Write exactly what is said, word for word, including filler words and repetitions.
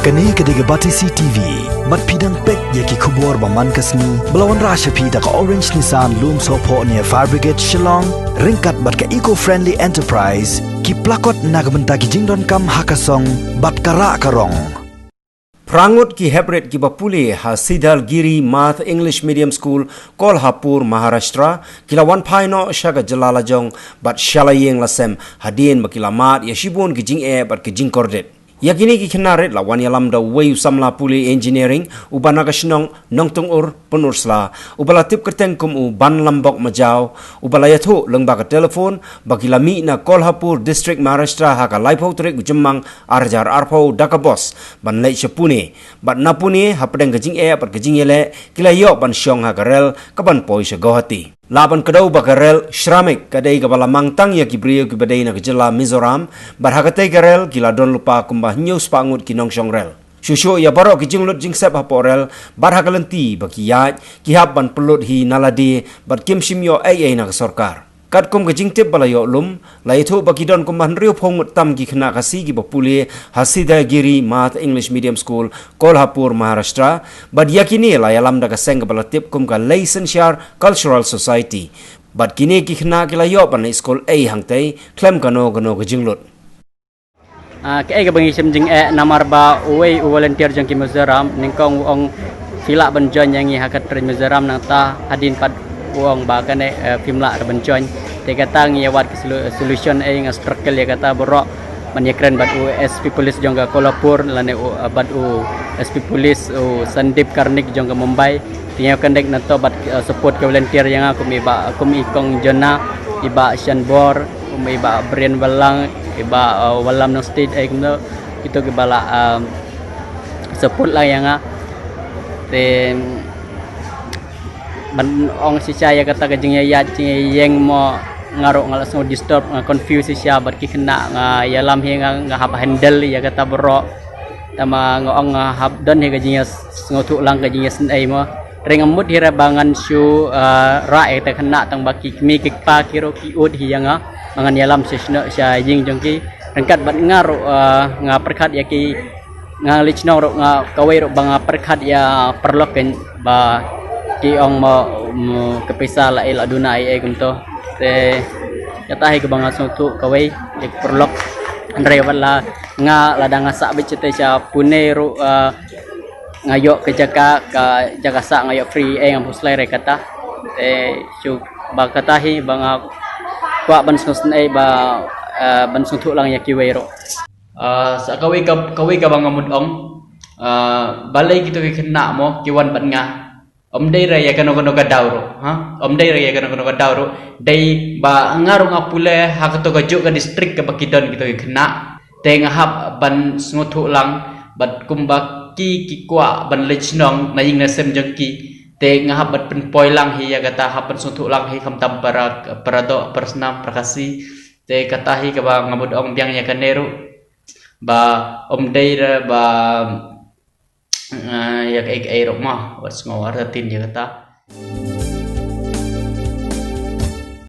Kane ka dei ka Batesi T V. Bad phi dang peit ïa ki khubor ba man ka sngi ba la wanrah sha phi da ka Orange Nissan Lumsohphoh near Fire Brigade Shillong, ryngkat bad ka Eco Friendly Enterprise, ki plakot na ka bynta ki jingdonkam ha ka song bad ka rah ka rong. Phra ngut ki heprit kiba pule ha Sidalgiri Math English Medium School, Kolhapur, Maharashtra, ki la wan phai noh sha ka jylla lajong bad sha la ïing la sem, hadien ba ki la mad ïa shibun ki jingeh bad ki jingkordit. Ïa kine ki khynnah rit la wan ïalam da uwei u samla pule engineering uba na ka shnong Nongtungur, Pynursla, uba la tip kyrteng kum u Banlambok Majaw, uba la ïathuh lyngba ka telephone ba ki la mih na Kolhapur District, Maharashtra, ha ka laiphew tarik u Jymmang arhajar arphew da ka bos ban leit sha Pune. Bad na Pune, hapdeng ka jingeh bad ka jingïaleh, ki la ïoh ban shong ha ka rel kaban poi sha Guwahati. Lah ban kdew ba ka rel Shramik ka dei kaba la mang tang ïa ki briew kiba dei na ka jylla Mizoram, bad ha katei ka rel ki la don lypa kumba hynñiew spah ngut ki nongshong rel. Shuh shuh ïa baroh ki jinglut jingsep hapoh rel, bad ha ka lynti ba ki ïaid, ki hap ban pynlut hi na lade, bad kim shym ïoh ei ei na ka sorkar. Katkum ka jingtip ba la ïoh lum, la ïathuh ba ki don kumba hynriewphew ngut tam ki khynnah Khasi kiba pule ha Sidalgiri Math English Medium School, Kolhapur, Maharashtra, bad ïa kine la ïalam da ka seng kaba la tip kum ka Leisanshar Cultural Society. Bad kine ki khynnah ki la ïoh ban leit skul ei hangtei, khlem kano kano ka jinglut. Ah, kaei kaba ngi shim jingeh namar ba uwei u volunteer jong ki Mizoram, nyngkong u ong phi lah ban join ïa ngi ha ka train Mizoram, nangta hadien pat u ong ba kane, eh, phim lah ban join. Te kata ngi ïa wad ka solu-, solution, eh, nga struggle ïa kata baroh ban ïakren bad u S P police jong ka Kolhapur lane u, eh, bad u S P police u Sandeep Karnik jong ka Mumbai. Te ngi ïa connect na to bad, eh, support ka volunteer ïa nga kum i bah, kum i kong Jona, i bah Shanbor, kum i bah Brian Wallang, i bah, eh, Wallam Nongstieh, eh, kumno, kito kiba la, eh, support lang ïa nga. Te ban ong shisha ïa kata ka jingïaid jingïaïeng mo, nga ruh nga la sngew disturb, nga confuse shisha bad ki khynnah, nga ïalam hi nga, nga hap handle ïa kata baroh. Tangba nga ong nga hap don hi ka jingïasngewthuh lang, ka jingïasngewthuh mo. Hynrei nga mut hi re ba ngan shu, ah, rah ïa kita ki khynnah, tangba ki kmie ki kpa ki ruh ki ud hi ïa nga. Ba ngan ïalam sha shnong sha ïing jong ki. Ryngkat bad nga ruh, ah, nga pyrkhat ïa ki, nga leit shnong ruh nga kawei ruh ba nga pyrkhat ïa paralok, kan, ba ki ong mo, mo ka pisa la ei la duna ei ei kumto. Te kata hi kaba nga sngewthuh kawei ïa ki paralok. Hynrei wat la nga, lada nga sah beit shatei sha Pune ruh, ah, nga ïoh ka jaka, ka jaka sah nga ïoh free, eh, ngam phuslai re kata. Te shu ba kata hi ba nga kwah ban sngewsynei ba, eh, ban sngewthuh lang ïa kiwei ruh. Ah, sa kawei ka, kawei kaba nga mut ong. Ah, balei kito ki khynnah mo ki wan bad nga. Ym dei re ïa kano kano ka daw ruh, ha? Ym dei re ïa kano kano ka daw ruh. Dei ba nga ruh nga pule ha kato kajuh ka district kaba ki don kito ki khynnah. Te nga hap ban sngewthuh lang bad kumba ki, ki kwah ban leit shnong na ïing na sem jong ki. Te nga hap ban pynpoi lang hi ïa kata, hap ban sngewthuh lang hi khamtam para, para doh, para snam, para Khasi. Te kata hi kaba nga mut ong biang ïa kane ruh. Ba ym dei re ba, eh, ïa kaei kaei ruh mo, wat sngew artatien ïa kata.